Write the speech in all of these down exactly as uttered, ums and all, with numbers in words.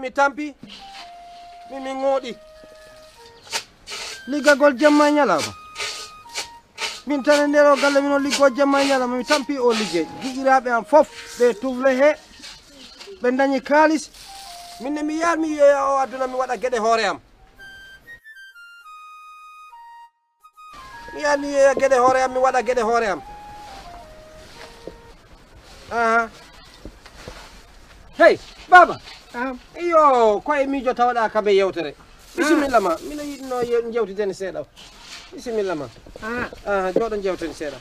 Mi tampi, mi, mi ŋooɗi. Liggagol jemma e ñalawma. Min tan e nder o galle, min o liggoo jemma e ñalawma, mi tampi o liggey. Giƴiraaɓe am fof, ɓe tufle he, ɓe dañi kaalis. Min ne mi yaar, mi yeeya o aduna, mi waɗa geɗe hoore am. Mi yaar, mi yeeya geɗe hoore am, mi waɗa geɗe hoore am. Aha. Hey, baaba. Am. Iyo, ko e miijo tawaɗaa kam e yewtere. Ah. Bisimilla ma, miɗo yiɗno ye-, jewtiden seeɗa. Bisimilla ma. Ah. Aha, jooɗo jewten seeɗa.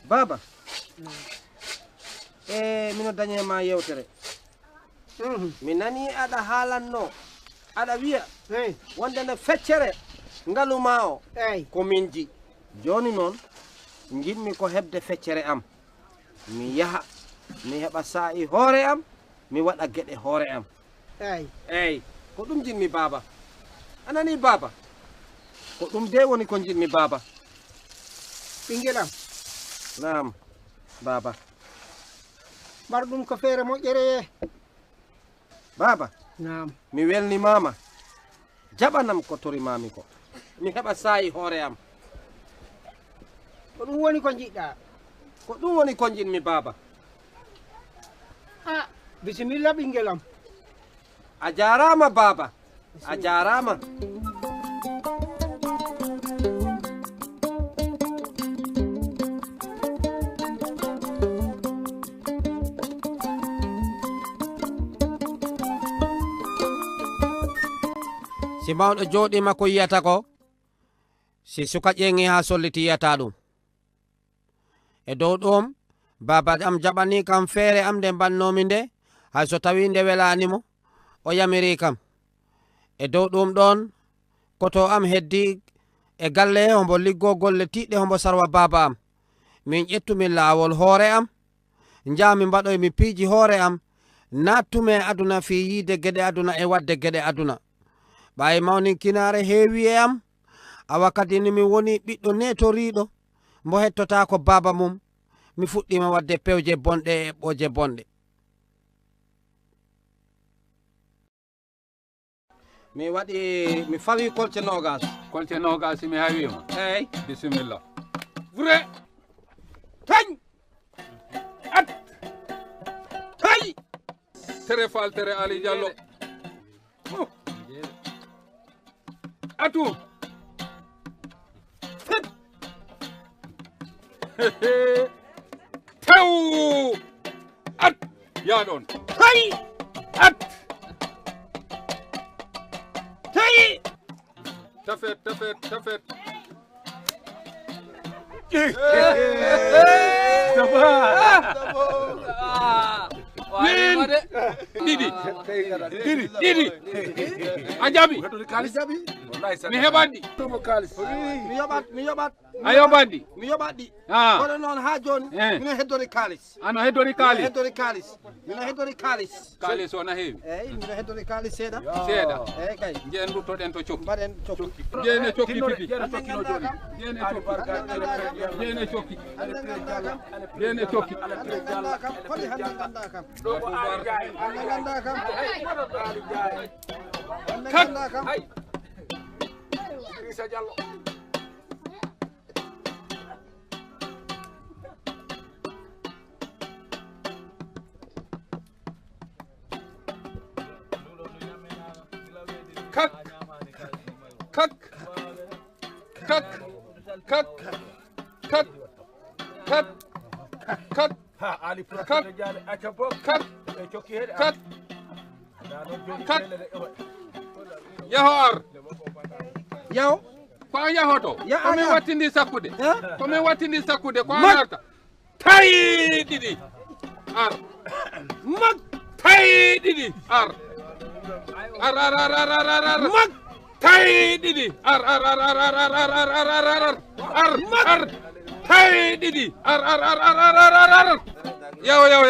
Baaba, e, mino dañe ma yewtere. Mhm. Mi nani aɗa haalanno, aɗa wiya, hey, wonde nde feccere ngalu ma o, hey, ko min ji. Jooni noon, njiɗmi ko heɓde feccere am. Mi yaha, mi heɓa saa'i hoore am, mi waɗa geɗe hoore am. Eey. Eey, ko ɗum njiɗmi, baaba. A nanii, baaba? Ko ɗum de woni ko njiɗmi, baaba. Ɓinngel am. Naam, baaba. Mbar ɗum ko feere moƴƴere. Baaba, naam, mi welnimaama. Jaɓanam ko torimaami ko. Mi heɓa saa'i hoore am. Ko ɗum woni ko njiɗɗaa? Ko ɗum woni ko njiɗmi, baaba. Ah, bisimilla, ɓinngel am. A jaaraama, baaba. A jaaraama. Si mawɗo jooɗiima, ko yiyata ko? Si suka ƴeeŋi haa solliti, yiyata ɗum. E dow ɗum, baaba am jaɓanii kam feere am nde mbannoomi nde, hay so tawii nde welaani mo, o yamirii kam. E dow ɗum ɗoon, koto am heddii e galle, hombo liggoo golle tiiɗɗe, hombo sarwa baaba am. Min ƴettumi laawol hoore am, njahmi mbaɗoymi piiji hoore am, naatumi e aduna fii yiide geɗe aduna e waɗde geɗe aduna. Ɓaayi mawninkinaare heewi e am, awa kadi ni mi woni ɓiɗɗo neetoriiɗo, mbo hettotaako baaba mum, mi fuɗɗiima waɗde pewje bonɗe e eɓɓooje bonɗe. Mi waɗi, mi fawi kolce noogas. Kolce noogas, mi hawi ma. Eey. Bisimilla. Vre. Tañ. At. Tañ. Tere Faal, tere Ali Jallo. Oh. Atu. Fit. Tew. At. Yaa ɗoon. Hey. At. Hey. Tafet, tafet, tafet. Min. Ɗiɗi. Ɗiɗi. Ɗiɗi. A jaɓi? Mi heɓat ɗi. Mi yoɓat, mi yoɓat. A yoɓat ɗi? Mi yoɓat ɗi. Ah. Kono noon haa jooni, eh, mino heddori kaalis. Ano heddori kaalis? Mino heddori kaalis. Mino heddori kaalis. Kaalis o na heewi? Eey, mino heddori kaalis seeɗa. Seeɗa. Eey kay. Njeen nduttoɗen to cokki. Mbaɗen cokki. Njeen e cokki pipi. Njeen e cokki no jooɗi. Njeen e cokki. Njeen e cokki. Hannde nganndaa kam. Njeen e cokki. Hannde nganndaa kam. Holi hannde nganndaa kam. Ɗo ko Aali Njaay. Hannde nganndaa kam. Hannde nganndaa kam. Hay. Idrissa Diallo. Kak. Kak. Kak. Kak. Kak. Kak. Kak. Ha, Ali Kak. Professeur Diallo, acca boog. Kak. E cokki heɗe. Kak. Kak. Yaho ar. Yaho. Ko an yahoto. Ya, ko min ya. Wattindi sakkude. Eh? Ko min wattindi sakkude. Ko an arta. Tawi ɗiɗi. Ar. Mak. Tawi ɗiɗi. Ar. Ar, ar, ar. Mak. Tawi ɗiɗi. Ar, ar, ar. Ar, mak. Ar. Tawi ɗiɗi. Ar, ar, ar. Yaw, yaw,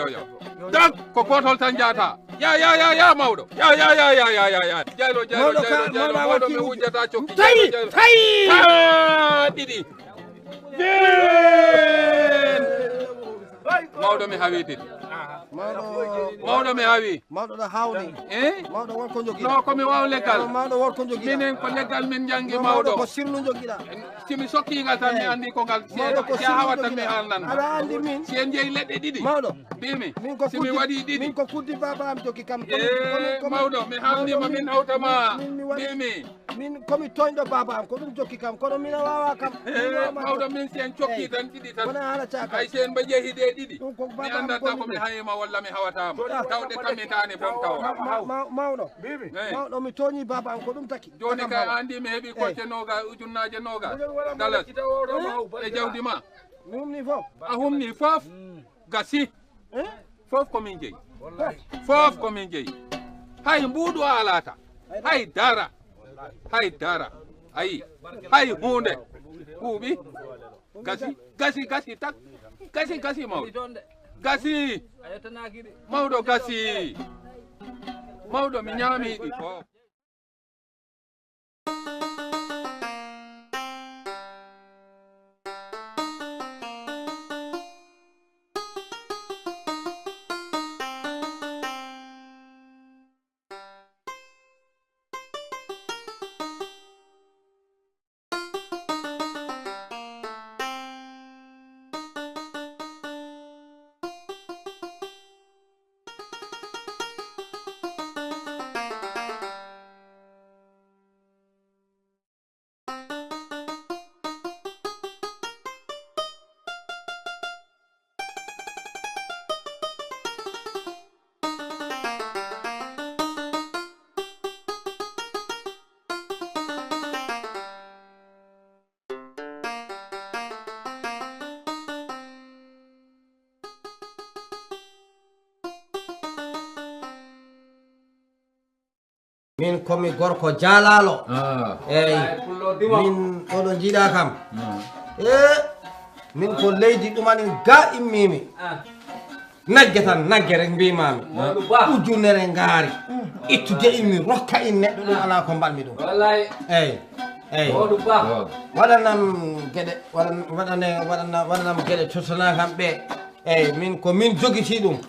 yaw. Dak, ko gootol tan jaata. Ya, ya, ya, ya, mawɗo. Ya, ya, ya, ya, ya, ya, ya. Jaylo, jaylo, mawɗo jaylo, ka, jaylo. Mawɗo, mawɗo mi mi hujjata cokki. Tawi, jaylo, jaylo. Tawi. Ah, ɗiɗi. Ven. Mawɗo mi hawi ɗiɗi. Mawɗo, mawɗo mi hawi. Mawɗo ɗo hawni. Eh? Mawɗo won ko jogi. No, ko mi waw leggal. Mawɗo won ko jogi. Minen ko leggal min jangi. No, mawɗo, mawɗo ko sirlu jogiɗa. Si mi sokki ngal tan, mi andi ko ngal. Si, mawɗo ko si a sirlu hawata mi jogiɗa. Haalnan. Aɗa andi min. Si en jeyi leɗɗe ɗiɗi. Mawɗo. Mbimi, min ko si mi kuddi, waɗi ɗiɗi. Min ko kuddi baba am jokki kam. Kono, eh, kono, kono, mawɗo, mi haalnima, mawɗo, min hawtama. Min, min mi waɗi, mbimi. Min ko mi toñɗo baba am, ko ɗum jokki kam, kono mina wawa kam. Eh, min wawa kam. Mawɗo, min si en cokki, eh, tan ɗiɗi tan. Wona haala cakal. Ay, si en mba jehi ɗe ɗiɗi. Ɗum ko mi baba am andata ko mi hayima walla mi hawatama. Ah. Tawde kam mi tani bon tawa. Ma-, ma-, ma-, mawɗo. Mbimi. Eh. Mawɗo, mi toñi baba am, ko ɗum taki. Joni kam kay hawa. Andi mi heɓi, eh, kocce noga, ujunnaaje noga. Dalas. E jawdi ma. Mi humni fof. A humni fof. Mm. Gasi. Eh? Fof ko min jeyi. Wallahi. Fof ko min jeyi. Hay mbuuɗu a alata. Hay dara. Hay dara. Ayi. Hay huunde. Ɓuuɓi. Gasi, gasi, gasi, tak. Gasi, gasi, mawɗo. Gasi. Mawɗo, gasi. Mawɗo, mi ñaami ɗi fof. Min komi gorko jaalaalo. Ah. Eyi. Min oɗo jiiɗa kam. Mm. E min ko leydi ɗumanin ga immimi. Ah. Nagge tan, nagge rek mbimami. Mawɗo Ba. Ujunere ngaari. Ittude in mi rokka in neɗɗo ɗum ala ko mbaɗmi ɗum. Wallahi. Eyi. Eyi. Mawɗo Ba. Waɗanam geɗe, waɗan-, waɗane, waɗana-, waɗanam geɗe tottana kam ɓe. Eyi, min ko min jogiti ɗum.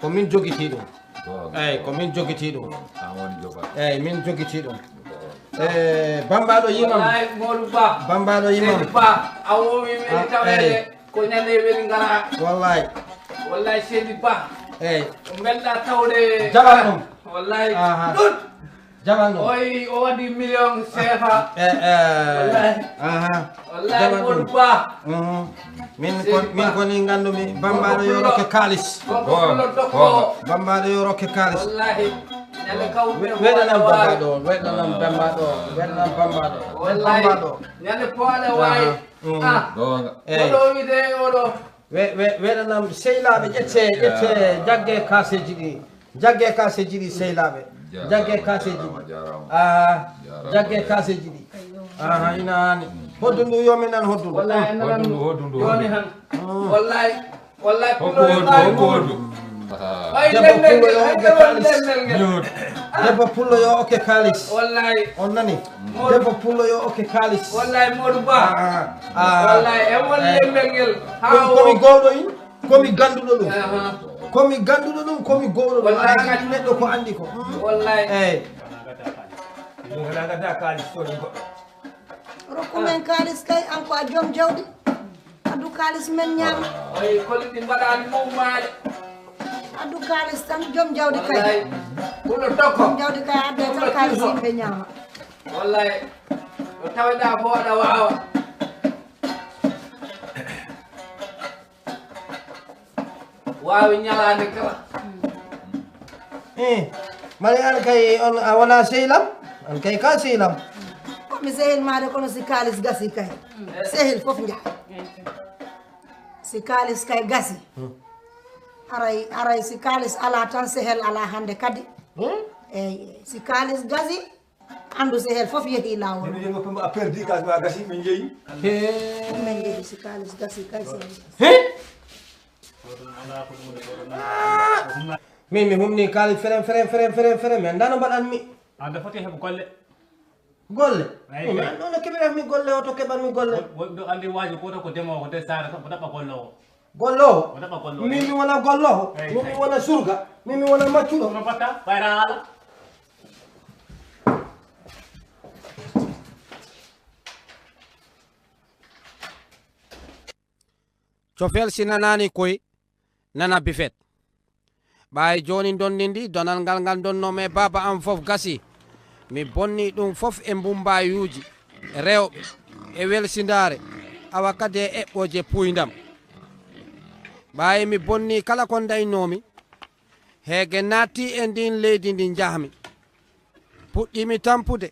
Ko min jogiti ɗum. Goonga. Eyi, ko min jogiti ɗum. An woni jogal. Eyi, min jogiti ɗum. Goonga. E, Bambaɗo yimam. Wallahi, Modou Ba. Bambaɗo yimam. Seydi Ba, a wowi weli. Ah, tawede, eyi. Ko ñande weli ngara. Wallahi. Wallahi, Seydi Ba. Eyi. Ko mbelɗa tawde. Jaɓan ɗum. Wallahi. Aha. Ɗut. Jaɓan ɗum. Oy, o waɗi million C F A. E, e. Wallahi. Aha. Wallahi, jaɓan ɗum. Modou Ba. Mhm. Min ko, min ko ni ngandumi, Bambaɗo yo rokke kaalis. Gorko pullo tokko. Bambaɗo yo rokke kaalis. Wallahi. Nande kaw. We-, weɗanam Bambaɗo, weɗanam Bambaɗo, weɗanam Bambaɗo. Wallahi. Bambaɗo. Nande poɗa wayi. Aha. Mm. Ah. Goonga. Eyi. Oɗo wide oɗo. We-, we-, weɗanam sehilaɓe, ƴette, ƴette, jagge kaaseji ɗi. Jagge kaaseji ɗi, sehilaɓe. Jaaraama, jagge kaaseji ɗi. Jaaraama, jaaraama. Ah, jaaraama, jagge kaaseji ɗi. Aha, ina hani. Hoddu ndu, yo min nan hoddu ndu. Wallahi, en nan hoddu ndu, hoddu ndu, joni han. Mm. Wallahi, wallahi, hokku pullo hoddu, hokku hoddu. Ay, debbo pullo yo hokke kaalis. Debbo pullo yo hokke kaalis. Wallahi. On nani? Modou. Debbo pullo yo hokke kaalis. Wallahi, Modou Ba. Ah, ah. Wallahi, e won lembel ngel. Ɗum ko mi gowɗo in. Komi ganduɗo ɗum. Aha. Komi ganduɗo ɗum, komi gowɗo ɗum. Wallahi. Aɗa andi neɗɗo ko andi ko. Wallahi. Eyi. Min kana gadda kaalis soodi goɗɗo. Rokku men kaalis kay, an ko a joom jawdi. Addu kaalis men ñaama. Oy, koli ɗi mbaɗani mum maale. Addu kaalis tan, joom jawdi kay. Wallahi. Pullo tokko. Joom jawdi kay, adde tan kaalis yimɓe ñaama. Wallahi. Ɗo taweɗa ko waɗa wawa. Waawi ñalaande kala. Eh, mari an kay on a wona sehil am? An kay ka sehil am. Ko mi sehil maade kono si kaalis gasi kay. Sehil fof njaha. Si kaalis kay gasi. Hmm. Aray, aray si kaalis ala tan sehel ala hannde kadi. Hmm? Eyi, si kaalis gasi, anndu sehel fof yehi laawol. Min jeyi mo a perdi kaalis ma gasi, min jeyi. He. Min jeyi si kaalis gasi kay sehel. He? Ah! Min mi humni kaalis feren, feren, feren, feren, feren. Mi anndaa no mbaɗanmi. Aɗa foti heɓ golle. Golle? Eey, min mi eey. Anndaa no keɓiranmi golle, hoto keɓanmi golle. Wo-, woɗɗo anndi waaju gooto ko demoowo, ko nder saare tan, ko ɗaɓɓa golloowo. Golloowo? Ko ɗaɓɓa golloowo. Min mi wona golloowo? Eey, min mi eey. Wona surga? Min mi wona maccuɗo? Kono mbaɗta, ɓayra haala. Cofel si nanaani koy, nana bifet. Ɓaayi jooni ndonndi ndi, donal ngal ngal ndonnoo-mi e baaba am fof gasii. Mi bonnii ɗum fof e mbummbaayuuji rewɓe, e welsindaare, awa kadi e eɓɓooje puuyndam. Ɓaayi mi bonnii kala ko ndañnoo-mi, heege naattii e ndiin leydi ndi njah-mi. Puɗɗii-mi tampude.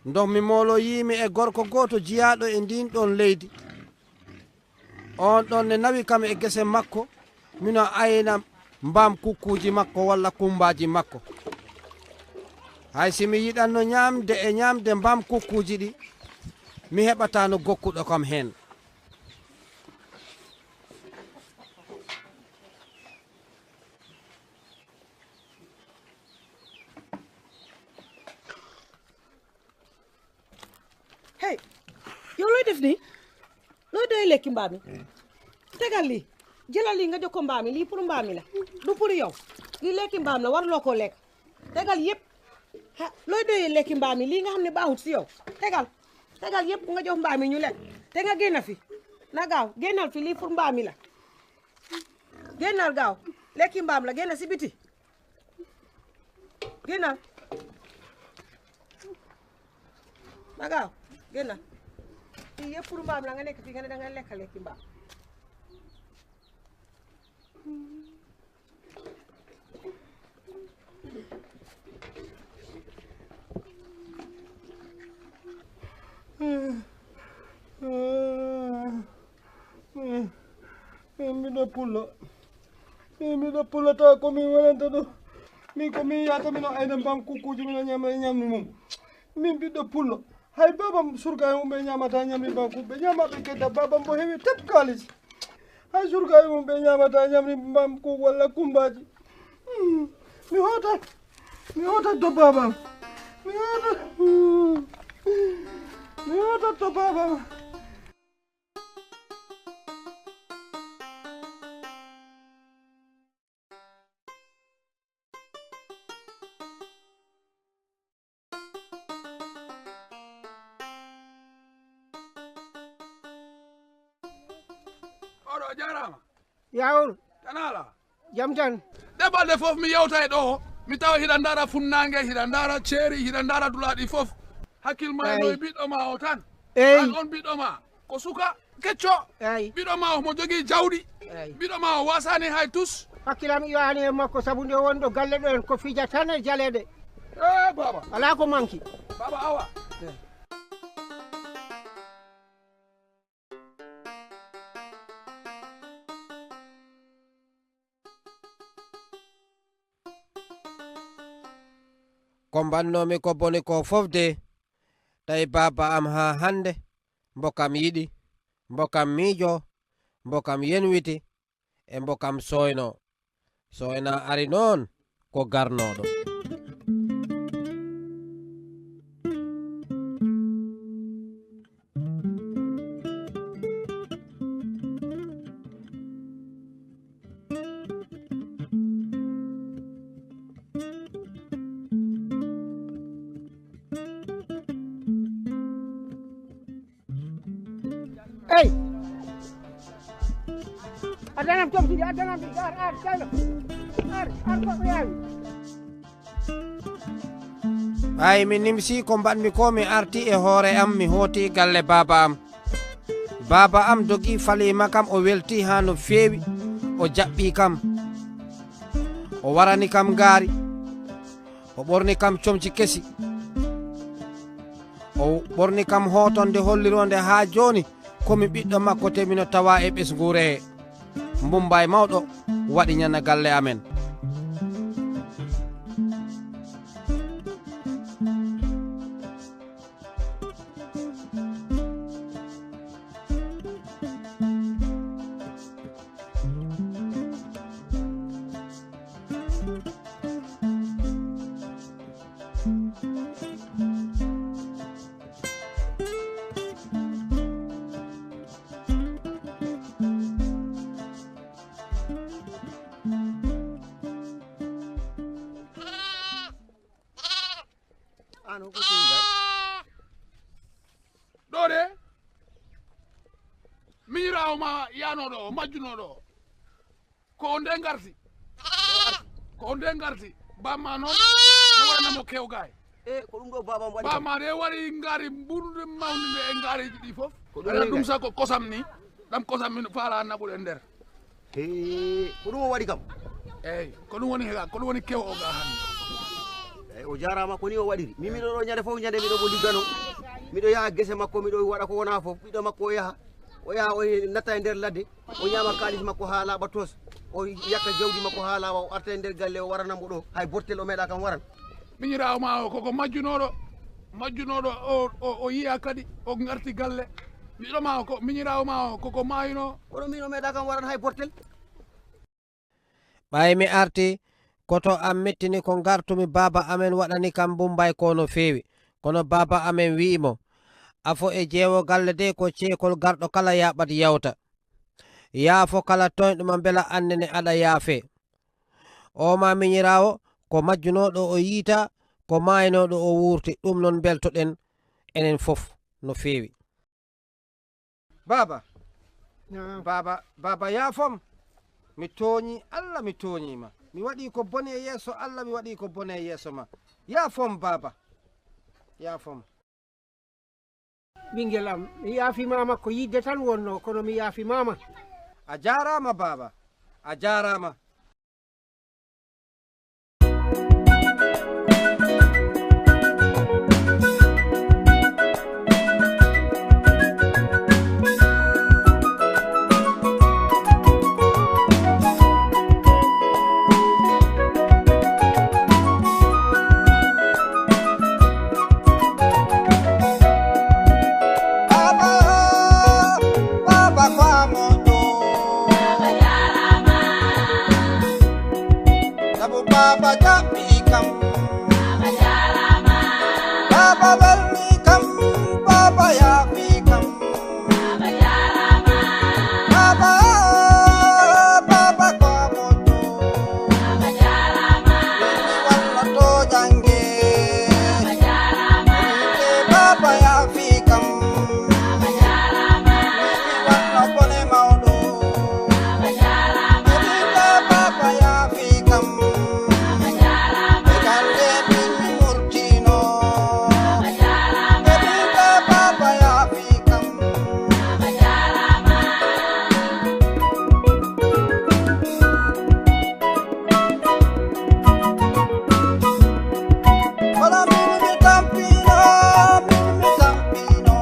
Ndoh-mi mooloyii-mi e gorko gooto jiyaaɗo e ndiin ɗoon leydi. Oon ɗoon ne nawi kam e gese makko, mino ayna mbaam kukkuuji makko walla kummbaaji makko. Hay si mi yiɗanno ñaamde e ñaamde mbaam kukkuuji ɗi, mi heɓataano gokkuɗo kam heen. Hey, yow looy def nii? Looy doyee lekki mbaam mi? Tegal lii. Jëlal lii nga jox ko mbaam mi. Lii pour mbaam mi la. Du pour yow. Lii lekki mbaam la, waruloo koo lekk. Tegal yëpp. Ha, looy doyee lekki mbaam mi? Lii nga xam ne baaxut si yow. Tegal. Tegal yëpp nga jox mbaam mi ñu lekk. Te nga génn fi. Na gaaw, génnal fi, lii pour mbaam mi la. Génnal gaaw. Lekki mbaam la, génn si biti. Génnal. Na gaaw, génnal. Fii yëpp pour mbaam la, nga nekk fii, nga ne dangay lekk lekki mbaam. Min miɗo pullo. Min miɗo pullo tawa ko min wonanta ɗo. Min ko min yahata mino ayna mbaam kukkuuji mino ñama e ñamri mum. Min ɓiɗɗo pullo. Hay baabam surgaaɓe mum ɓe ñamata ñamri mbaam kuk. Ɓe ñama ɓe kedda baabam mbo heewi tep kaalis. Hay surgaaɓe mum ɓe ñamata ñamri mbaam kuk walla kummbaaji. Hmm. Mi hoota. Mi hoota to baabam. Mi hoota. Hmm. Mi hoota to baabam. Oɗo, a jaaraama. Yaawol. Tan ala. Jam tan. Ɗe balɗe fof mi yewta e ɗo, mi tawa hiɗa ndaara funnaange, hiɗa ndaara ceeri, hiɗa ndaara dulaaɗi fof. Hakkil ma e Eey. no e ɓiɗɗo ma o tan. Eey. An on ɓiɗɗo ma, ko suka kecco. Eey. Ɓiɗɗo ma o mo jogii jawdi. Eey. Ɓiɗɗo ma o wasaani hay tus. Hakkilam iwaani e makko, sabu nde wonɗo galle ɗo en ko fija tan e jaleeɗe. Eh, baaba. Alaa ko manki. Baaba awa. Eey. Ko mbannoomi ko boni ko fof de, tawi baaba am haa hannde, mbo kam yiɗi, mbo kam miijoo, mbo kam yenwiti, e mbo kam sooynoo. Sooynaa ari noon ko garnooɗo. Ey! Addanam tom sidi, addanam ɗi, ar, ar, kayno. Ar, ar, goɗɗo yaawi. Ɓay mi nimsi ko mbaɗmi ko, mi arti e hoore am, mi hooti galle baaba am. Baaba am dogi, faliima kam, o welti haa no feewi, o jaɓɓi kam. O warani kam ngaari, o ɓorni kam comci kesi. O ɓorni kam hootonde hollironde haa jooni ko mi ɓiɗɗo makko, te mino tawa e ɓesnguure. Mbummbaay mawɗo waɗi ñana galle amen. Ma yaanooɗo o, majjunooɗo o. Ko o nde ngarti. Ko o nde ngarti. Bamma noon, no waɗanamo kew gaay. E, ko ɗum ɗo baabam waɗi kam. Bamma de wari ngaari mbuɗude mawnde e ngaariiji ɗi fof. Ko ɗum aɗa woni ɗum kay. Sa ko kosam ni, ɗam kosam min faala naɓude nder. He, ko ɗum o waɗi kam. Eey, ko ɗum woni hega, ko ɗum woni kew o ga hannde. Eey, o jaaraama, ko ni o waɗiri. Min miɗo ɗo ñande fof, ñande miɗo mo liggano. Miɗo yaha gese makko, miɗo waɗa ko wona fof. Ɓiɗɗo makko o yaha, o yaha, o natta e nder ladde. O ñaama kaalis makko haa laaɓa toos. O yakka jawdi makko haa laaɓa, o arta e nder galle, o warana mo ɗo. Hay bortel o meeɗa kam waran. Miñiraawo ma o koko majjunooɗo, majjunooɗo o, o, o yiya kadi, o ngarti galle. Ɓiɗɗo ma o ko, miñiraawo ma o koko maayino. Kono min o meeɗa kam waran hay bortel. Ɓay mi arti, koto am mettini ko ngartumi baaba amen waɗani kam Mumbai ko no feewi. Kono baaba amen wi'i mo, afo e jeewo galle de ko ceekol garɗo kala yaaɓat yawta. Yaafo kala toñɗo ma mbela annene aɗa yaafee. O ma miñiraawo, ko majjunooɗo o yiita, ko maaynooɗo o wuurti, ɗum noon mbeltoɗen enen fof no feewi. Baaba, Naam. Baaba, baaba, yaafom. Mi tooñi, Allah mi tooñi ma. Mi waɗi ko bone yeeso Allah, mi waɗi ko bone yeeso ma. Yaafom, baaba. Yaafom. Ɓinngel am, mi yaafimaama, ko yiɗde tan wonnoo, kono mi yaafimaama. A jaaraama, baaba. A jaaraama. Baba, baba, ko a moƴƴo. Sabu baba jaɓɓi kam. Baba welni kam, baba yaafi kam. Baba, baba, ko a moƴƴo. Walla to jannge. Baba yaafi kam. Walla bone mawɗo. Baba yaafi kam. Galle min mi murtino. Baba yaafi kam. Wala min mi tampino, min mi tampino.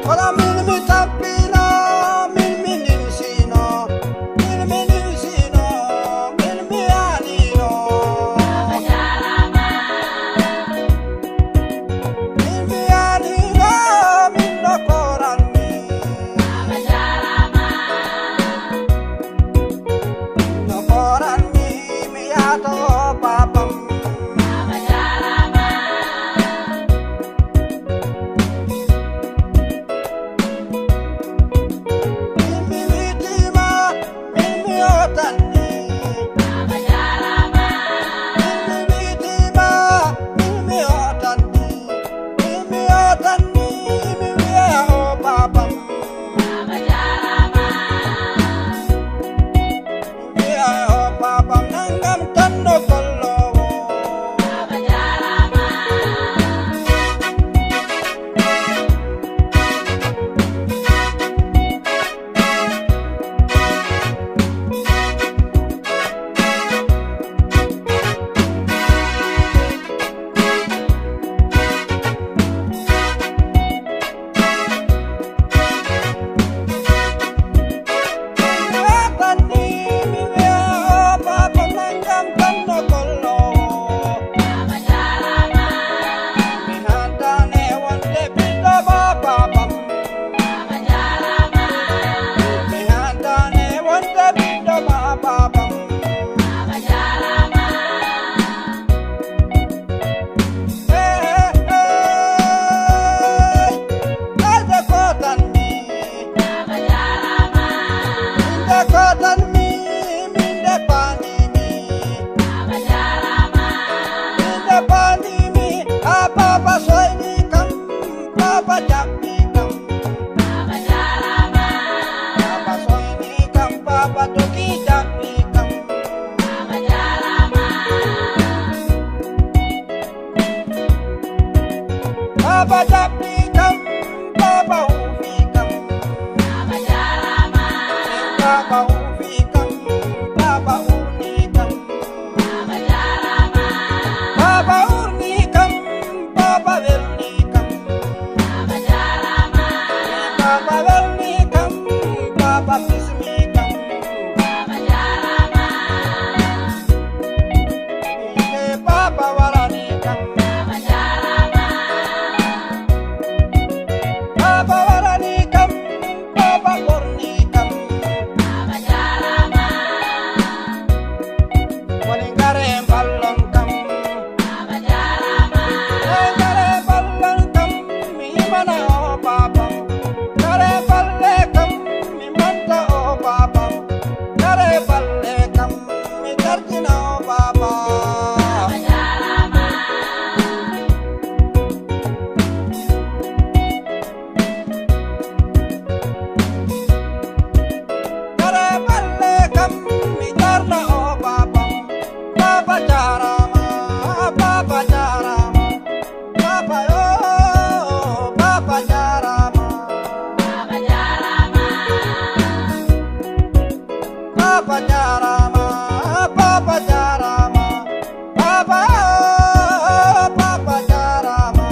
Wala min mi tampino, min mi nimsino, min mi nimsino, min mi anino. Min mi anino, min no koranmi. No koranmi, mi yato babam. Baba welni kam, baba bismi kam. Baba jarama. Inde baba warani kam. Baba jarama. Baba warani kam, baba borni kam. Baba jarama. Woni ngare mballon kam. Baba jarama. Ngare mballon kam, mi yimana o babam. Ngare mballe kam, mi manta o babam. Ngare mballe kam, mi darjina o baba. Baba jarama. Kare balle kam mi jarna o babam. Baba jarama, baba jarama. Baba yo, baba jarama. Baba jarama. Baba jarama, baba jarama. Baba, baba jarama.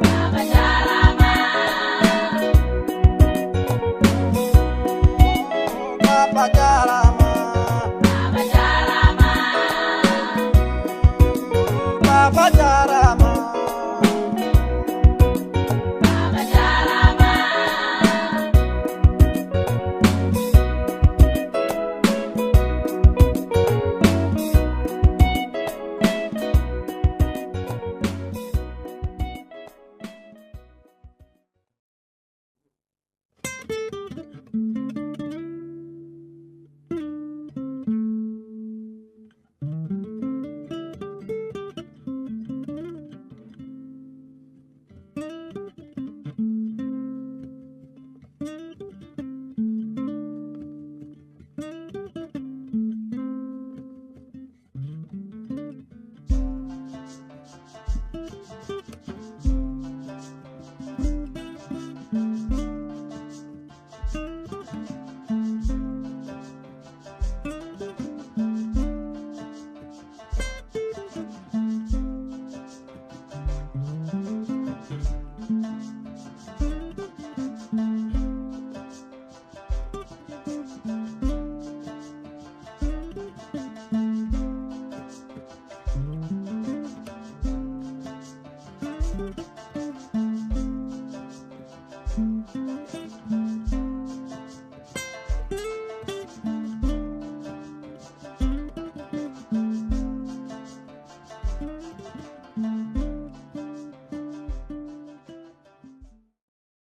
Baba jarama. Baba jarama. Baba jarama. Baba jarama. Baba jarama.